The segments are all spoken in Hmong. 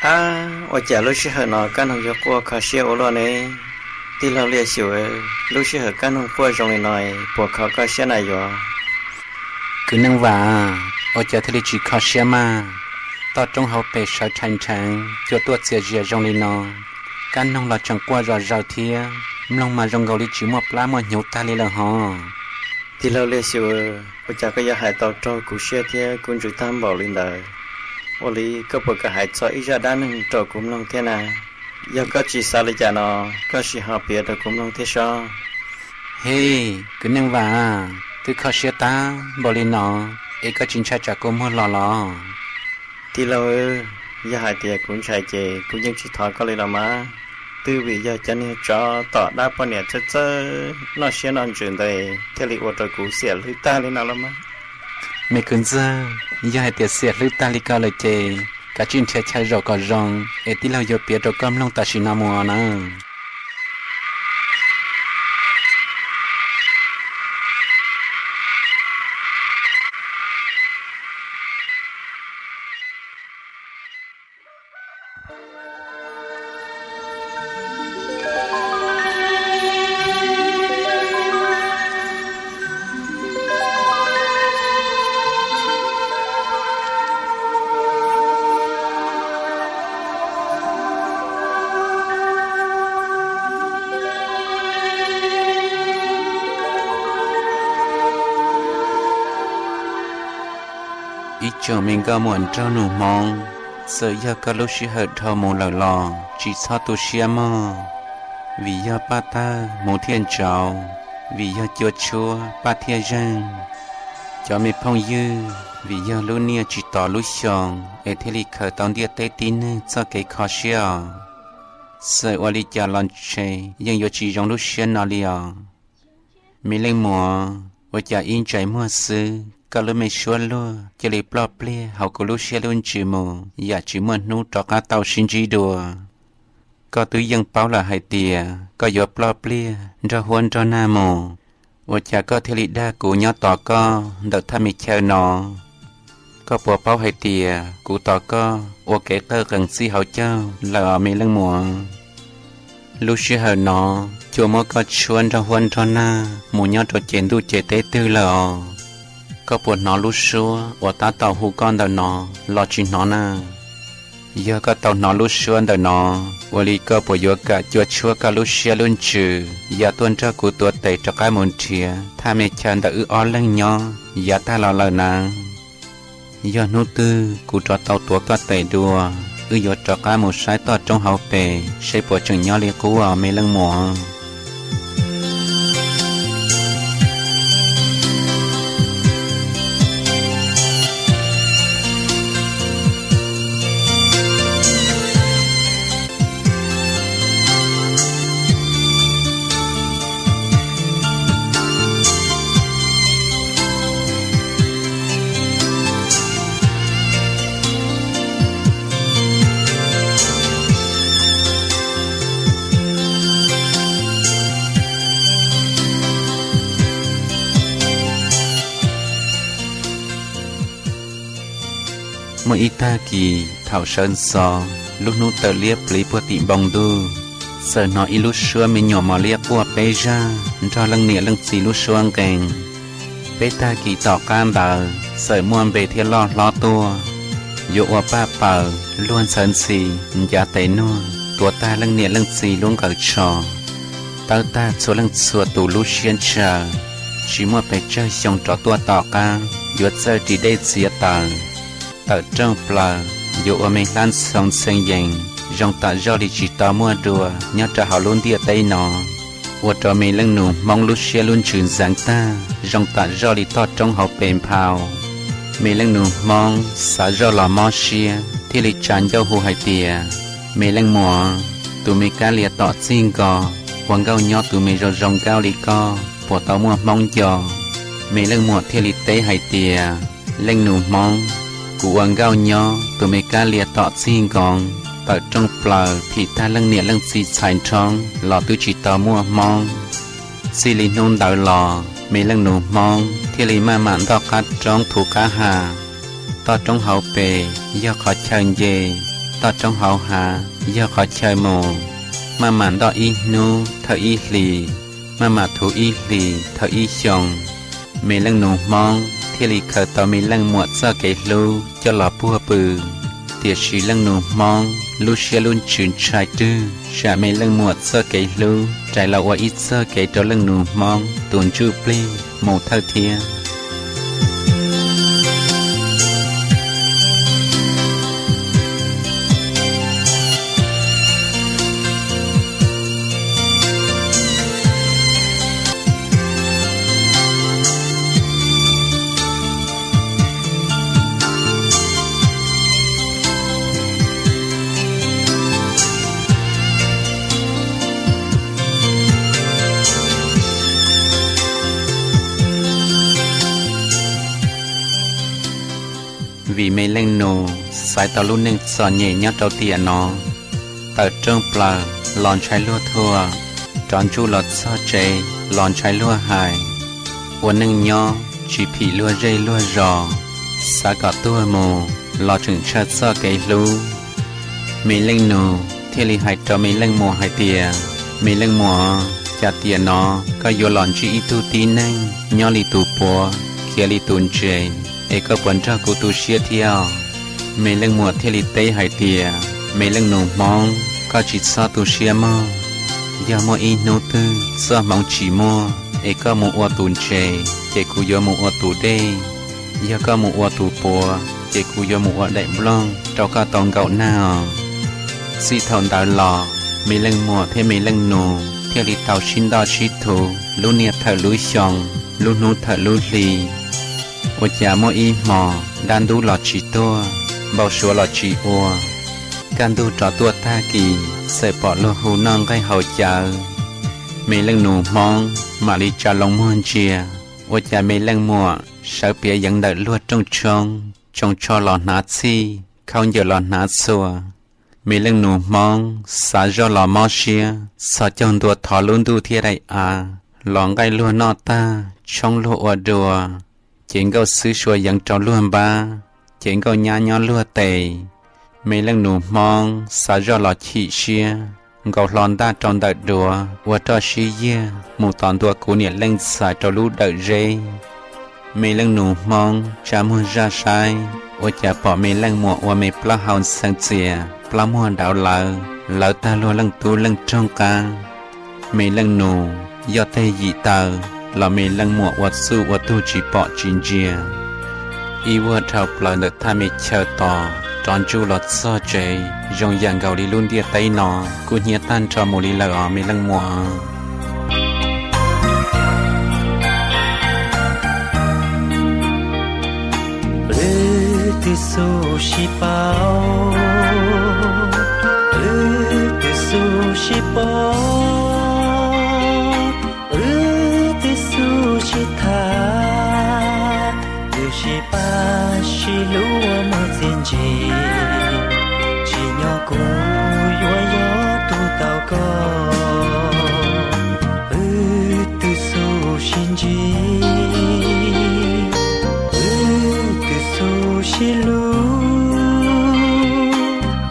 Ab, ua cas lub sij hawm no Kab Noog yuav quaj kho siab ua luaj ne? Tij laug Liaj Xyum, lub sij hawm Kab Noog quaj zoo li no puas kho koj siab na yuav? Kwv Neej Vam, ua cas thiaj li tsis kho siab mas? Toj roob hauv pes sawv rhais nrheev cua tuaj txias zias zoo li no, Kab Noog los tseem quaj zom zaws thiab, mloog mas zoo nkaus li tsis muaj plab muaj hnyuv tag li lawm hos. Tij laug Liaj Xyum, ua cas koj yuav hais tau raug kuv siab thiab kuv ntsws tag npaum li ntawd? Ua li koj puas kam hais txog ib zaj dab neeg rau kuv mloog thiab na? Yog koj tsis xav li cas no, koj sim ho piav rau kuv mloog thiab sob. Hej, Kwv Neej Vam, twb kho siab tag npaum li no es koj tsis ntshai tsam kua muag los los? Tij laug, yog hais tias kuv ntshai ces kuv yeej tsis thov koj li los mas. Twb vim yog cov niag tsov tom dab poj niam txawj txawj noj siab noj ntsws ntawd thiaj li ua rau kuv xiam hlwb tag li no los mas. Me kwv ntxawg, yog hais tias xiam hlwb tag li ko lawm ces kav tsij nrhiav chaw zaum kom zoo es tij laug yuav piav rau koj mloog tam sim no mus nawb. Ib tsoom me nkauj muam nraug nus Hmoob, txawm yog koj lub sij hawm dhau mus lawm los tsis txhob tu siab mog, vim yog Paj Tawg hmuv thiaj ntsauv, vim yog cua tshuab Paj thiaj zeeg. Cov me phooj ywg, vim yog lub niaj tsis tos lub xyoo es thiaj li khaws tau ntiaj teb tib neeg txoj kev kho siab os. Txawm ua li cas los ntshe yeej yuav tsis zoo lub siab no li os. Me leej muam, ua cas ib ntsais muag xwb koj lub me suab luag cia li ploj pliag hauv kuv lub siab lub ntsws mus yam tsis muaj hnub rov qab tau sib ntsib dua? Koj twb yeej paub lawm hais tias koj yuav ploj pliag nrog huab nrog nag mus, ua cas koj thiaj li dag kuv nyob tos koj ntawm thaj me chaw no? Koj puas paub hais tias kuv tos koj ua kev qawj qees txij hauv caug lawm os me leej muam? Lub sij hawm no cua muab koj tshuab nrog huab nrog nag mus nyob rau ces ntuj ces teb twg lawm os? Koj puas hnov lub suab uas tab tom hu koj ntawm no los tsis hnov na? Yog koj tau hnov lub suab ntawm no, ua li koj puas yuav kam cua tshuab koj lub siab lub ntsws ya tuaj nrog kuv tuav tes rov qab mus nrhiav thaj me chaw ntawm wb ob leeg nyob yav tag los lawm na? Yog hnub twg kuv rov tau tuav koj tes dua, wb yuav rov qab mus saib toj roob hauv pes seb puas tseem nyob li qub os me leej muam. Muaj ib tag kis thaum sawv ntxov, lub hnub tawm liab pliv puag tim npoo ntuj, txawm hnov ib lub suab me nyuam mos liab quaj peb zaj nrog leej niam leej txiv lub suab nqee. Peb tag kis tom qab ntawd txawm muaj npe thiab loj hlob tuaj, yuav ua paj paws luag ntxhawv ntxhi, ncav tes nuag tuav tag leej niam leej txiv lub nqaws tsho, tawb tag txhua leej txhua tus lub siab ntshaw, tsis muaj pes tsawg xyoo rov tuaj tom qab yuav txawj ris dej txiav taws, tawm rooj plaws, yuav ua me hlab ntxhoo ntxhee yees zoo tam zoj li tsis tau muaj dua nyob rau hauv lub ntiaj teb no, ua rau me leej nus Hmoob lub siab lub ntsws ntxeev tag zoo tam zoj li toj roob hauv pes nphau. Me leej nus Hmoob xav zoj los mob siab thiaj li tsa ncauj hu hais tias, me leej muam, tus me kab lia tom txij nko, ua nkauj nyob tus me zoo zoo nkauj li koj puas tau muaj Hmoob nco? Me leej muam thiaj li teb hais tias, leej nus Hmoob, kuv ua nkauj nyob tus me kab lia tom txij nkoos, tawm rooj plaws phim tag leej niam leej txiv txhais nrhoob los twb tsis tau muaj Hmoob. Txij li hnub ntawd los me leej nus Hmoob thiaj li maj mam ntoj qab roob thuv qab ha. Toj roob hauv pes yog qhov chaw nce, toj roob hauv hav yog qhov chaw mus, maj mam ntoj ib hnub thawj ib hlis, maj mam thuv ib hlis thawj ib xyoos. Me leej nus Hmoob thiaj li khaws tau me leej muam txoj kev hlub coj los puag pw. Tiam sis leej nus Hmoob lub siab lub ntsws ntshai rwg tsam me leej muam txoj kev hlub rais los ua ib txoj kev rau leej nus Hmoob tus ntsuj plig mus thawj thiab. Vim me leej nus xaiv tau lub neej txom nyem nyob rau tiam no, tawm rooj plaws los ntshai luag thuam, rov ntsuj los txog tsev los ntshai luag hais, ua neej nyob tsis phim luag zej luag zos, xav kom tuag mus los tseem ntshaw txoj kev hlub. Me leej nus thiaj li hais rau me leej muam hais tias, me leej muam, cas tiam no koj yuav los ntsib ib tug tib neeg nyob li tus puav khiav li tus ntses, es koj puas nrog kuv tu siab thiab? Me leej muam thiaj li teb hais tias, me leej nus Hmoob, koj tsis txhob tu siab mog. Yog muaj ib hnub twg txoj hmoov tsis muaj es koj mus ua tus ntses, ces kuv yuav mus ua tus dej. Yog koj mus ua tus puav, ces kuv yuav mus ua daim nplooj rau koj tau nkaum nag os. Txij thaum ntawd los, me leej muam thiab me leej nus thiaj li tau sib ntoj sib thuv lub niaj thawm lub xyoo, lub hnub thawm lub hli. Ua cas muaj ib hmos dab ntub los tsis tuag, npau suav los tsis ua, kaj ntug rov tuaj tag kis txawm pom luag hu noj nqaij haus cawv. Me leej nus Hmoob mam li tsa loo muag ntsia, ua cas me leej muam sawv piav yeev ntawm luag rooj tshoob, tsoo tsho los hnav txhij, khaub ncaws los hnav txhua. Me leej nus Hmoob xav zoj los mob siab, txhos caug ntua thov lub ntuj thiab daim av los nqaij luag noj tag, tshoob luag ua dua, ces nkauj xwb sua yeev rau luag npab, ces nkauj nyab nyob luag tes. Me leej nus Hmoob xav zoj los chim siab, nkaus hlo ntaj rau ntawm duav ua roj sib yiag mus tos ntua kuv niam leej ntxhais rau lub dawm zeb. Me leej nus Hmoob tsa muag zaj saib, ua cas pom me leej muam ua me plaub hau ntxhee txias, plaub muag dauv lawv, lawv tag luag leej tub leej roog qab. Me leej nus yog teg yim taw, los me leej muam ua txuj ua tug tsis pom tsis ntsia. Ib vuag dhau plaws ntawm thaj me chaw tos, rov ntsuj los txog tsev, zoo yam nkaus li lub ntiaj teb no kuj hnyiab tag nrho mus li lawm os me leej muam. Wb twb xub sib paub, wb twb xub sib pom, wb twb xub sib tham, twb sib pab sib hlub ua muaj txiaj ntsig, tsim nyog kuv yuav yog tus tau koj. Wb twb xub sib ntsib, wb twb xub sib hlub,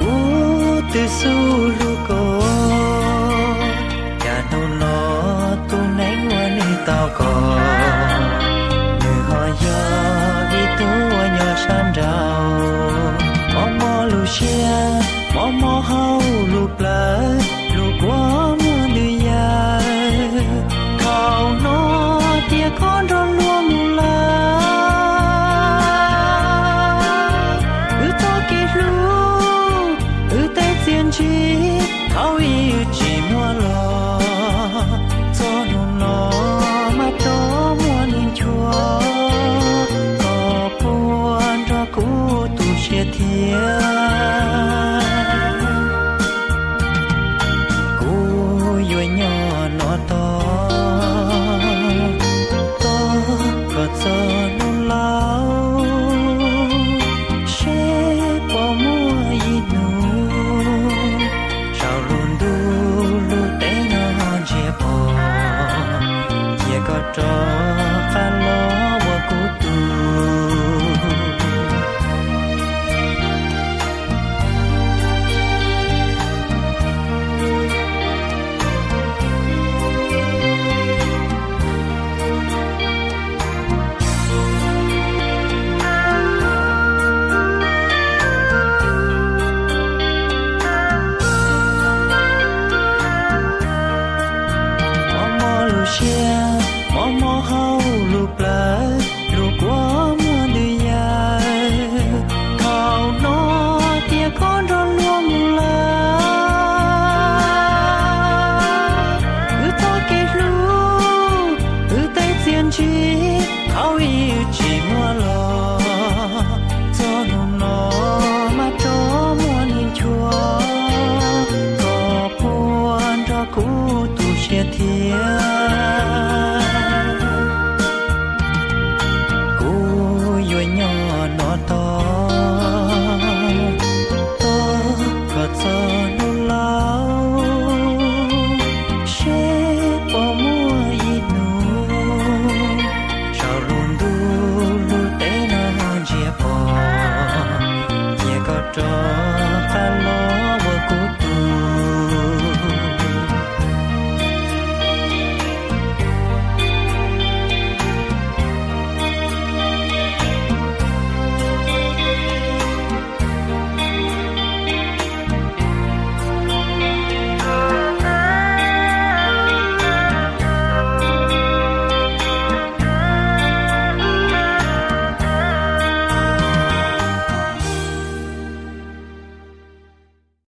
kuv twb xub hlub koj, cas hnub no tus neeg uas nws tau koj, nws ho yog ib tug uas nyob sab nraud. Mob mob lub siab, mob mob hauv lub plawv, lub kua muag ntws yawm, thaum no tias koj nrog luag mus lawm. Wb txoj kev hlub, wb tej txiaj ntsig, thaum ub wb tsis muaj los, txog hnub no mas rov muaj nws nchuav, koj puas nrog kuv tu siab thiab? Kuv yuav nyob no tos, tos koj txog hnub laus, seb puas muaj ib hnub saum lub ntuj lub teb no ntsiag pom, cia koj rov qab los ua kuv tug. rau